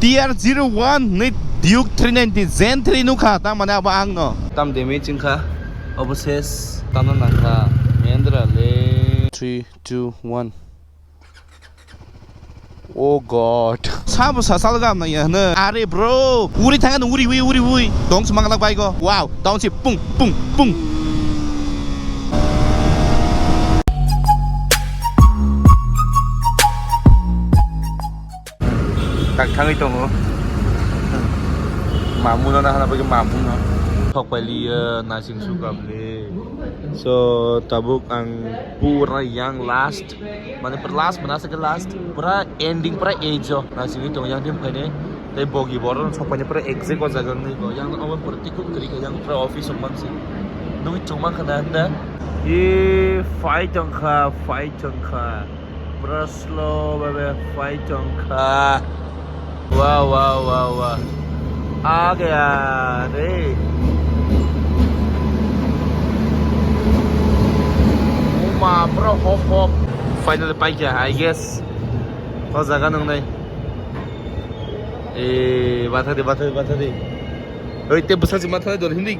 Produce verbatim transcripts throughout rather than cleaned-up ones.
T R zero one ni Duke three ninety Gen three nukha, ta mane abo ang no. Tam damage wngkha, obo ses, tamo nangkha, Mahindra le. Three, two, one. Oh God. Sabo sa salga na ya na. Are bro, uri thanga no uri ui uri ui. Dong semang lak bai go. Wow, down si pung pung pung. Tak thangwi tongo. Mamu no nahana bagwi mamu no. Thok pai liya, nasing sukam le. So, tabuk ang pura yang last, mane pura last, mana se last, pura ending, pura age o. Nasing tongo yang team phaine. Tei bogi boro sok paine pura exact o jaga nai go. Yang obo pura tikuk kri yang pura office o mansi. Nugwi chuma khana handa. Ye fight tongkha, fight tongkha. Pura slow babe fight tongkha. Wow, wow, wow, wow. Age are. Uma, pura hop, hop. Finally paikha, I guess. O jaga nungnai. Eh, bathadi, bathadi, bathadi. Oi, te bwsa si mathadi dor hindi.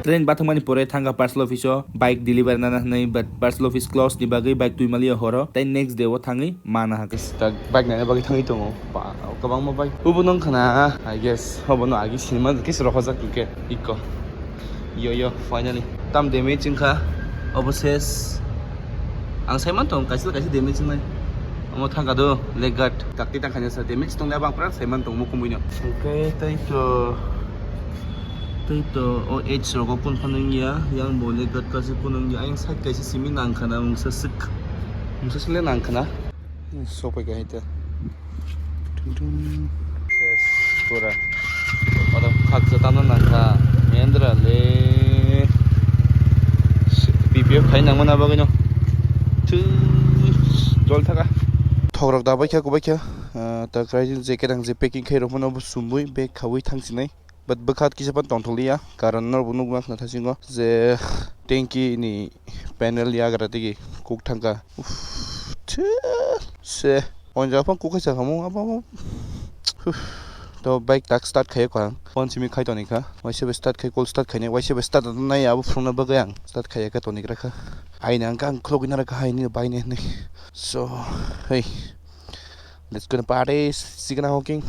Train bathangmani pore thangkha parcel office o bike deliver nana hwnwi, but parcel office close ni bagwi bike twi maliya horo, tei next day o thangwi mana hakhe. Tak bike naina bagwi thangwi tongo. Ba, kwbangma bike. Ubo nung khana, I guess. Obo no agi sinima khe se rohorjak hwnkhe. Iko. Yo, yo, finally. Tam damage wngkha. Obo ses. Ang saiman tong, kaisa kaisa damage wngnai. Omo thangkha do, leg guard. Takti tangkha sa damage tong le abang pura saiman tong mukumui no. Hwnkhe tei to, tei to o age rogo kun phano wngya, yang bo leg guard kaisa kun wngya, ayang side kaisa simi nangkha na mungsa swk. Mungsa swk le nangkha na. Sopai ka hita. Tung tung. Ses, pura. Oro khaksa tamo nangkha. Mahindra le. P P F khai nangmani bagwi no. Thwi, jol thaka. Thok rok dabai kha, kubai kha. Ah, ta krai jacket ang je packing khai rok phano bo sumui bag khaui thang sinai. But bwkha kisa phano tongthok liya, karon norok bo nukma khna thasingo je tanki ni panel yagra tigi kuk thangkha. Uff, se, se, o jaga phano kuk khaisa khamu, abo, abo. Uff, to bike tak start khaiya kha ang, phone simi khai toni kha, waisa bai start khai, cold start khainai, waisa bai start nai abo phunukna bagwi ang start khaiya kha toni gra kha. Aina ang kha ang khulogwi nara kha haini bai nai hinwi. So, hey, let's go na party, sikna hoking.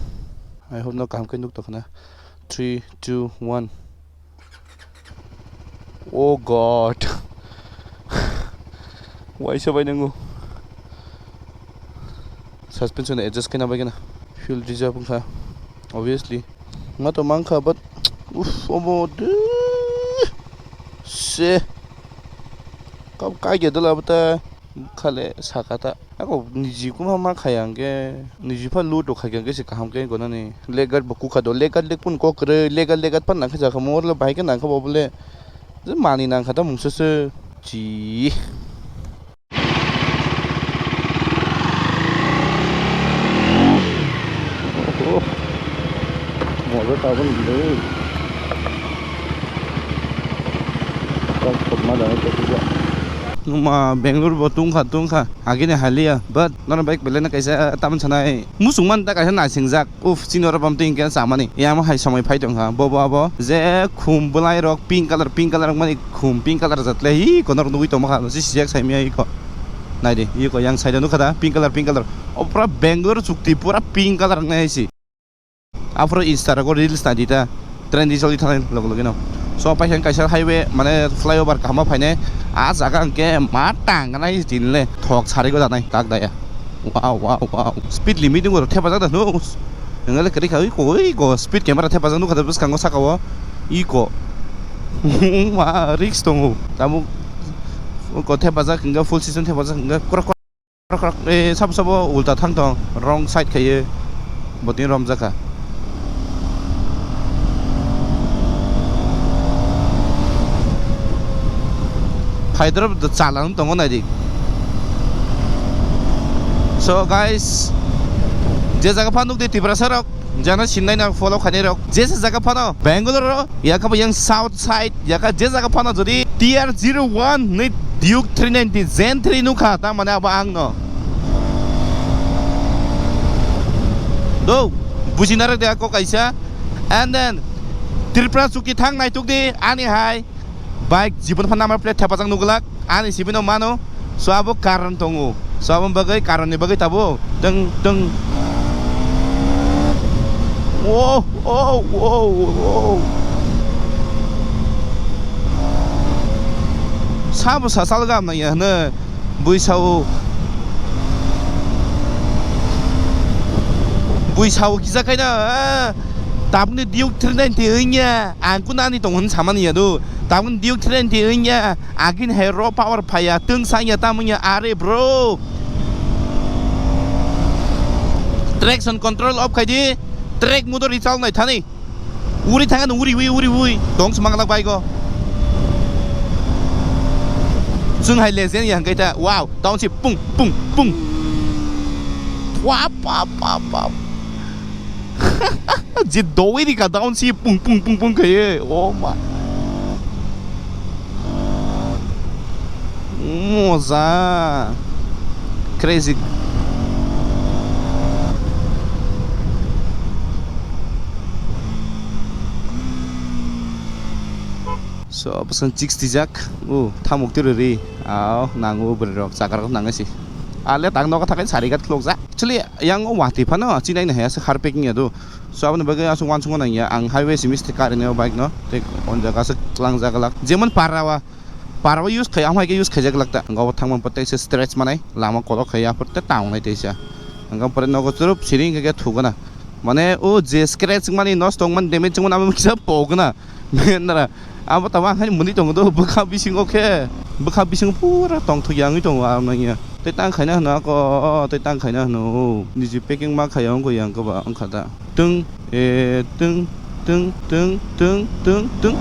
I hope no kaham khe nuk tongkhna. Three, two, one. Oh God. Waisa bai nango. Suspension adjust kena bai kena. Fuel reserve wngkha. Obviously. Ma to mankha, but uff, obo de. Se. Kap kai ge dala bata. Khale saka ta. Ako niji kuma ma khaya hwnkhe, niji pha load rok khaikha hwnkhe se kaham khe gonani. Leg guard bo kukha do, leg guard leg phano kok kwrwi, leg guard, leg guard phano nangkhe jakha mo, oro le bahai khe nangkha bo bole. Je mani nangkha ta mungsa se. Chi. Motor tabon gilai. Kok kok ma dai kok kok. Numa Bangalore bo tungkha tungkha. Agini haliya, but nono bike belai no kaisa tamon sanai. Musung man ta kaisa naisingjak. Uff, chini oro bam twi hwnkhe chamani. Yamo hai somoi phai tongkha. Bobo abo je khum bwlai rok pink colour, pink colour wngmani khum pink colour jatle hi kono rok nugwi tongma kha. Si sijak saimya iko. Naidi, iko yang side o nukha da pink colour, pink colour. O pura Bangalore chukti pura pink colour wngnai si. Aphuru Insta rogo reels naidi ta. Train di choli thangni loge loge no. So, paikha kaisa highway, mane flyover kaham phainai. A jaga hwnkhe ma tangnai tinle thok sari go danai tak daya. Wow, wow, wow. Speed limit wngbo thepajak da no. Nangale kwrwi kha, ui ko, ui ko. Speed camera thepajak nukha da bwskango saka o. Ui ko. Ma risk tongo. Tabuk ko thepajak hwnkhe full season thepajak hwnkhe krak krak. Krak, krak, eh, sabo, sabo ulta thang tong, wrong side khaye, botini romjak kha. Phaidrop do chalang tongo naidi. So guys, je jaga pha nukdi Tiprasa rok, jana sinnai na follow khainai rok. Jesa jaga phano Bangalore ro, yakabo yang south side, yaka je jaga phano jodi T R zero one ni Duke three ninety Gen three nukha, ta mane abo ang no. Do, bujina rwk de ako kaisa. And then, Tripura chuki thang naituk di, ani hai. Bike jibon phan number plate thepajak nugulak, ani sibino mano. So abo karon tongo. So abo bagwi, karonni bagwi tabo. Teng, teng. Oh, oh, oh, oh. Sabo sasal gam nang ya hne. Bui sao. Bui sao kisa kaina. Tabukni Duke three ninety wngya. Ang kun ani tong hwn samani ya do. Tabukni Duke three ninety wngya. Agin hai raw power phaiya, twng sangya, tamo wngya, are bro. Traction control off khai di. Track mode o rechal nai thani. Uri thang ano, uri ui, uri ui. Tong sumang lak bai go. Chung hai legend ya hangkai ta. Wow, down si pung, pung, pung. Wap, wap, wap, wap. Je doi di ka down si pung pung pung pung khaye. Oh my. Moza. Crazy. So, bwswng chicks twijak. O, thamuk twi rwri. Ao, nango bwrwi rok, chakra rok nangai si. Ale tang nogo thakai sari gat khlokjak. Actually, yang o watwi phano chinai no haya se har packing ya do. So, aboni bagwi aswk uansukma nang ya. Ang highway simi se kari nai o bike no. Tei on jaga aswk tlang jaga lak. Jemon para wa, para wa use khai, amhai khe use khaijak lak ta. Ang o thangma pore tei se stretch manai, lama kolok khai ya pore tei tang nai teisa. Ang pore nogo churup siring khe thugana. Mane o je scratch mani, nosto wngmani, damage wngmani amo kisa pogna. Nara, abo tamo ang hai mwnwi tongo do, bwkha bisingo khe, bwkha bisingo pura tongthok ya wngwi tongo ang nangya. Tei tang khaina hwno ako, tei tang khaina hwno o. Niji packing ma khaiya wngkha yang koba wngkha da. Twng, e, twng, twng, twng.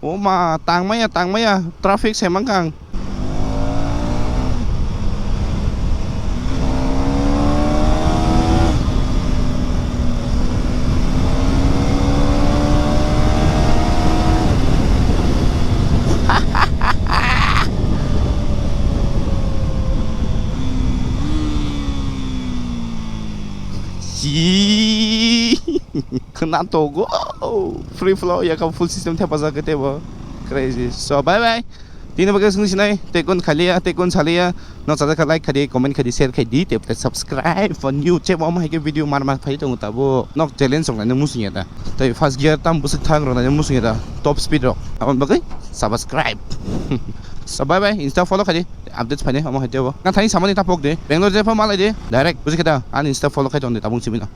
O ma, tangmaya, tangmaya, traffic se mankha ang. Khwna togo. Free flow ya ka full system thepajak khe tebo. Crazy. So, bye bye. Tini bagwi swngwi sinai, tei kun khaliya, tei kun saliya. Nok sajak kha like khadi, comment khadi, share khadi, tei subscribe for new channel. Omo hai khe video mar mar phai tongo tabo. Nok challenge rok naina musung ya da. Tei first gear tam bwswk thang rok naina musung ya da. Top speed rok. Aboni bagwi subscribe. So bye bye, Insta follow khadi. Updates phainai omo hai tebo. Nang thani samani tapok de. Bangalore jepha malai de. Direct buji khe da. Ani Insta follow khai tong de tabung sibino.